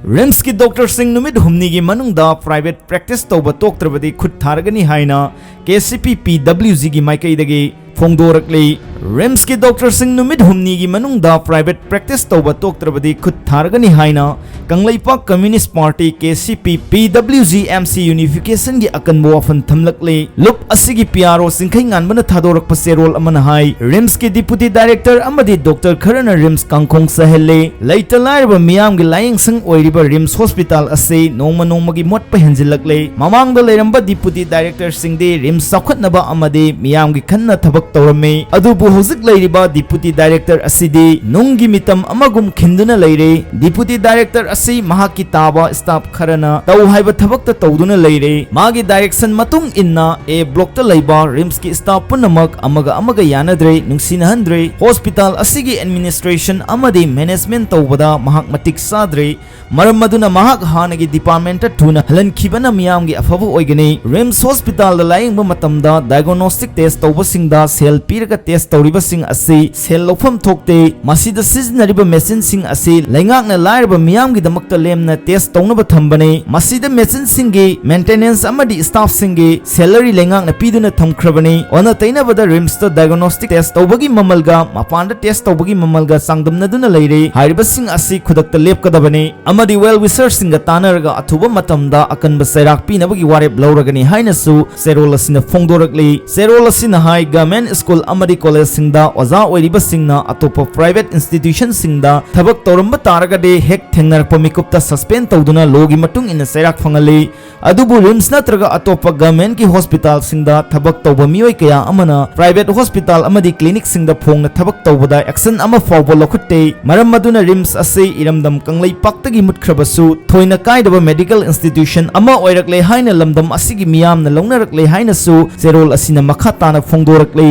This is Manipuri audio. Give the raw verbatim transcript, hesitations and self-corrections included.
ꯔꯤꯝꯁꯀꯤ ꯗꯣꯛꯇꯔꯁꯤꯡ ꯅꯨꯃꯤꯠ ꯍꯨꯝꯅꯤꯒꯤ ꯃꯅꯨꯡꯗ ꯄ꯭ꯔꯥꯏꯚꯦꯠ ꯄ꯭ꯔꯦꯛꯇꯤꯁ ꯇꯧꯕ ꯇꯣꯛꯇ꯭ꯔꯕꯗꯤ ꯈꯨꯠ ꯊꯥꯔꯒꯅꯤ ꯍꯥꯏꯅ ꯀꯦ ꯁꯤ ꯄꯤ ꯄꯤ ꯗꯕ꯭ꯂꯤꯎ ꯖꯤꯒꯤ ꯃꯥꯏꯀꯩꯗꯒꯤ ꯐꯣꯡꯗꯣꯔꯛꯂꯤ꯫ ꯔꯤꯝꯁꯀꯤ ꯗꯣꯛꯇꯔꯁꯤꯡ ꯅꯨꯃꯤꯠ ꯍꯨꯝꯅꯤꯒꯤ ꯃꯅꯨꯡꯗ ꯄ꯭ꯔꯥꯏꯚꯦꯠ ꯄ꯭ꯔꯦꯛꯇꯤꯁ ꯇꯧꯕ ꯇꯣꯛꯇ꯭ꯔꯕꯗꯤ ꯈꯨꯠ ꯊꯥꯔꯒꯅꯤ ꯍꯥꯏꯅ ꯀꯪꯂꯩꯄꯥꯛ ꯀꯝꯌꯨꯅꯤꯁ꯭ꯠ ꯄꯥꯔꯇꯤ, ꯀꯦ ꯁꯤ ꯄꯤ, ꯄꯤ ꯗꯕ꯭ꯂꯤꯎ ꯖꯤ ꯑꯦꯝ ꯁꯤ ꯌꯨꯅꯤꯐꯤꯀꯦꯁꯟꯒꯤ ꯑꯀꯟꯕ ꯋꯥꯐꯝ ꯊꯝꯂꯛꯂꯤ꯫ ꯂꯨꯞ ꯑꯁꯤꯒꯤ ꯄꯤ ꯑꯥꯔ ꯑꯣ ꯆꯤꯡꯈꯩꯉꯥꯟꯕꯅ ꯊꯥꯗꯣꯔꯛꯄ ꯆꯦꯔꯣꯜ ꯑꯃꯅ ꯍꯥꯏ, ꯔꯤꯝꯁꯀꯤ ꯗꯤꯄꯨꯇꯤ ꯗꯥꯏꯔꯦꯛꯇꯔ ꯑꯃꯗꯤ ꯗꯣꯛꯇꯔ ꯈꯔꯅ ꯔꯤꯝꯁ ꯀꯥꯡꯈꯣꯡ ꯆꯥꯏꯍꯜꯂꯦ꯫ ꯂꯩꯇ ꯂꯥꯏꯔꯕ ꯃꯤꯌꯥꯝꯒꯤ ꯂꯥꯌꯦꯡꯁꯪ ꯑꯣꯏꯔꯤꯕ ꯔꯤꯝꯁ ꯍꯣꯁꯄꯤꯇꯥꯜ ꯑꯁꯤ ꯅꯣꯡꯃ ꯅꯣꯡꯃꯒꯤ ꯃꯣꯠꯄ ꯍꯦꯟꯖꯤꯜꯂꯛꯂꯦ꯫ ꯃꯃꯥꯡꯗ ꯂꯩꯔꯝꯕ ꯗꯤꯄꯨꯇꯤ ꯗꯥꯏꯔꯦꯛꯇꯔꯁꯤꯡꯗꯤ ꯔꯤꯝꯁ ꯆꯥꯎꯈꯠꯅꯕ ꯑꯃꯗꯤ ꯃꯤꯌꯥꯝꯒꯤ ꯈꯟꯅ ꯊꯕꯛ ꯇꯧꯔꯝꯃꯤ, ꯑꯗꯨꯕꯨ ꯍꯧꯖꯤꯛ ꯂꯩꯔꯤꯕ ꯗꯤꯄꯨꯇꯤ ꯗꯥꯏꯔꯦꯛꯇꯔ ꯑꯁꯤꯗꯤ ꯅꯨꯡꯒꯤ ꯃꯤꯇꯝ ꯑꯃꯒꯨꯝ ꯈꯤꯟꯗꯨꯅ ꯂꯩꯔꯦ꯫ ꯗꯤꯄꯨꯇꯤ ꯗꯥꯏꯔꯦꯛꯇꯔ ꯑꯁꯤ ꯃꯍꯥꯛꯀꯤ ꯇꯥꯕ ꯁ꯭ꯇꯥꯐ ꯈꯔꯅ ꯇꯧ ꯍꯥꯏꯕ ꯊꯕꯛꯇ ꯇꯧꯗꯨꯅ ꯂꯩꯔꯦ꯫ ꯃꯥꯒꯤ ꯗꯥꯏꯔꯦꯛꯁꯟ ꯃꯇꯨꯡ ꯏꯟꯅ ꯑꯦ ꯕ꯭ꯂꯣꯛꯇ ꯂꯩꯕ ꯔꯤꯝꯁꯀꯤ ꯁ꯭ꯇꯥꯐ ꯄꯨꯝꯅꯃꯛ ꯑꯃꯒ ꯑꯃꯒ ꯌꯥꯅꯗ꯭ꯔꯦ, ꯅꯨꯡꯁꯤꯅꯍꯟꯗ꯭ꯔꯦ꯫ ꯍꯣꯁꯄꯤꯇꯥꯜ ꯑꯁꯤꯒꯤ ꯑꯦꯗꯃꯤꯅꯤꯁꯇ꯭ꯔꯦꯁꯟ ꯑꯃꯗꯤ ꯃꯦꯅꯦꯖꯃꯦꯟꯠ ꯇꯧꯕꯗ ꯃꯍꯥꯛ ꯃꯇꯤꯛ ꯆꯥꯗ꯭ꯔꯦ꯫ ꯃꯔꯝ ꯑꯗꯨꯅ ꯃꯍꯥꯛ ꯍꯥꯟꯅꯒꯤ ꯗꯤꯄꯥꯔꯠꯃꯦꯟꯠꯇ ꯊꯨꯅ ꯍꯜꯍꯟꯈꯤꯕꯅ ꯃꯤꯌꯥꯝꯒꯤ ꯑꯐꯕ ꯑꯣꯏꯒꯅꯤ꯫ ꯔꯤꯝꯁ ꯍꯣꯁꯄꯤꯇꯥꯜꯗ ꯂꯥꯌꯦꯡꯕ ꯃꯇꯝꯗ ꯗꯥꯏꯒꯣꯅꯣꯁꯇꯤꯛ ꯇꯦꯁ ꯇꯧꯕꯁꯤꯡꯗ ꯁꯦꯜ ꯄꯤꯔꯒ ꯇꯦꯁ ꯇꯧꯔꯤꯕꯁꯤꯡ ꯑꯁꯤ ꯁꯦꯜ ꯂꯧꯐꯝ ꯊꯣꯛꯇꯦ꯫ ꯃꯁꯤꯗ ꯁꯤꯖꯤꯟꯅꯔꯤꯕ ꯃꯦꯆꯤꯟꯁꯤꯡ ꯑꯁꯤ ꯂꯩꯉꯥꯛꯅ ꯂꯥꯏꯔꯕ ꯃꯤꯌꯥꯝꯒꯤꯗꯃꯛꯇ ꯂꯦꯝꯅ ꯇꯦꯁ ꯇꯧꯅꯕ ꯊꯝꯕꯅꯤ꯫ ꯃꯁꯤꯗ ꯃꯦꯆꯤꯟꯁꯤꯡꯒꯤ ꯃꯦꯟꯇꯦꯅꯦꯟꯁ ꯑꯃꯗꯤ ꯁ꯭ꯇꯥꯐꯁꯤꯡꯒꯤ ꯁꯦꯂꯔꯤ ꯂꯩꯉꯥꯛꯅ ꯄꯤꯗꯨꯅ ꯊꯝꯈ꯭ꯔꯕꯅꯤ꯫ ꯑꯣꯟꯅ ꯇꯩꯅꯕꯗ ꯔꯤꯝꯁꯇ ꯗꯥꯏꯒꯣꯅꯣꯁꯇꯤꯛ ꯇꯦꯁ ꯇꯧꯕꯒꯤ ꯃꯃꯜꯒ ꯃꯄꯥꯟꯗ ꯇꯦꯁ ꯇꯧꯕꯒꯤ ꯃꯃꯜꯒ ꯆꯥꯡꯗꯝꯅꯗꯨꯅ ꯂꯩꯔꯦ꯫ ꯍꯥꯏꯔꯤꯕꯁꯤꯡ ꯑꯁꯤ ꯈꯨꯗꯛꯇ ꯂꯦꯞꯀꯗꯕꯅꯤ꯫ ꯑꯃꯗꯤ ꯋꯦꯜ ꯋꯤꯁꯔꯁꯤꯡꯒ ꯇꯥꯟꯅꯔꯒ ꯑꯊꯨꯕ ꯃꯇꯝꯗ ꯑꯀꯟꯕ ꯆꯩꯔꯥꯛ ꯄꯤꯅꯕꯒꯤ ꯋꯥꯔꯦꯞ ꯂꯧꯔꯒꯅꯤ ꯍꯥꯏꯅꯁꯨ ꯆꯦꯔꯣꯜ ꯑꯁꯤꯅ ꯐꯣꯡꯗꯣꯔꯛꯂꯤ꯫ ꯆꯦꯔꯣꯜ ꯑꯁꯤꯅ ꯍꯥꯏ, ꯒꯚꯔꯟꯃꯦꯟꯠ ꯁ꯭ꯀꯨꯜ ꯑꯃꯗꯤ ꯀꯣꯂꯦꯖꯁꯤꯡꯗ ꯑꯣꯖꯥ ꯑꯣꯏꯔꯤꯕꯁꯤꯡꯅ ꯑꯇꯣꯞꯄ ꯄ꯭ꯔꯥꯏꯚꯦꯠ ꯏꯟꯁꯇꯤꯇ꯭ꯌꯨꯁꯟꯁꯤꯡꯗ ꯊꯕꯛ ꯇꯧꯔꯝꯕ ꯇꯥꯔꯒꯗꯤ ꯍꯦꯛ ꯊꯦꯡꯅꯔꯛꯄ ꯃꯤꯀꯨꯞꯇ ꯁꯁꯄꯦꯟ ꯇꯧꯗꯨꯅ ꯂꯣꯒꯤ ꯃꯇꯨꯡ ꯏꯟꯅ ꯆꯩꯔꯥꯛ ꯐꯪꯍꯜꯂꯤ꯫ ꯑꯗꯨꯕꯨ ꯔꯤꯝꯁ ꯅꯠꯇ꯭ꯔꯒ ꯑꯇꯣꯞꯄ ꯒꯚꯔꯟꯃꯦꯟꯠꯀꯤ ꯍꯣꯁꯄꯤꯇꯥꯜꯁꯤꯡꯗ ꯊꯕꯛ ꯇꯧꯕ ꯃꯤꯑꯣꯏ ꯀꯌꯥ ꯑꯃꯅ ꯄ꯭ꯔꯥꯏꯚꯦꯠ ꯍꯣꯁꯄꯤꯇꯥꯜ ꯑꯃꯗꯤ ꯀ꯭ꯂꯤꯅꯤꯛꯁꯤꯡꯗ ꯐꯣꯡꯅ ꯊꯕꯛ ꯇꯧꯕꯗ ꯑꯦꯛꯁꯟ ꯑꯃ ꯐꯥꯎꯕ ꯂꯧꯈꯠꯇꯦ꯫ ꯃꯔꯝ ꯑꯗꯨꯅ ꯔꯤꯝꯁ ꯑꯁꯤ ꯏꯔꯝꯗꯝ ꯀꯪꯂꯩꯄꯥꯛꯇꯒꯤ ꯃꯨꯠꯈ꯭ꯔꯕꯁꯨ ꯊꯣꯏꯅ ꯀꯥꯏꯗꯕ ꯃꯦꯗꯤꯀꯦꯜ ꯏꯟꯁꯇꯤꯇ꯭ꯌꯨꯁꯟ ꯑꯃ ꯑꯣꯏꯔꯛꯂꯦ ꯍꯥꯏꯅ ꯂꯝꯗꯝ ꯑꯁꯤꯒꯤ ꯃꯤꯌꯥꯝꯅ ꯂꯧꯅꯔꯛꯂꯦ ꯍꯥꯏꯅꯁꯨ ꯆꯦꯔꯣꯜ ꯑꯁꯤꯅ ꯃꯈꯥ ꯇꯥꯅ ꯐꯣꯡꯗꯣꯔꯛꯂꯤ꯫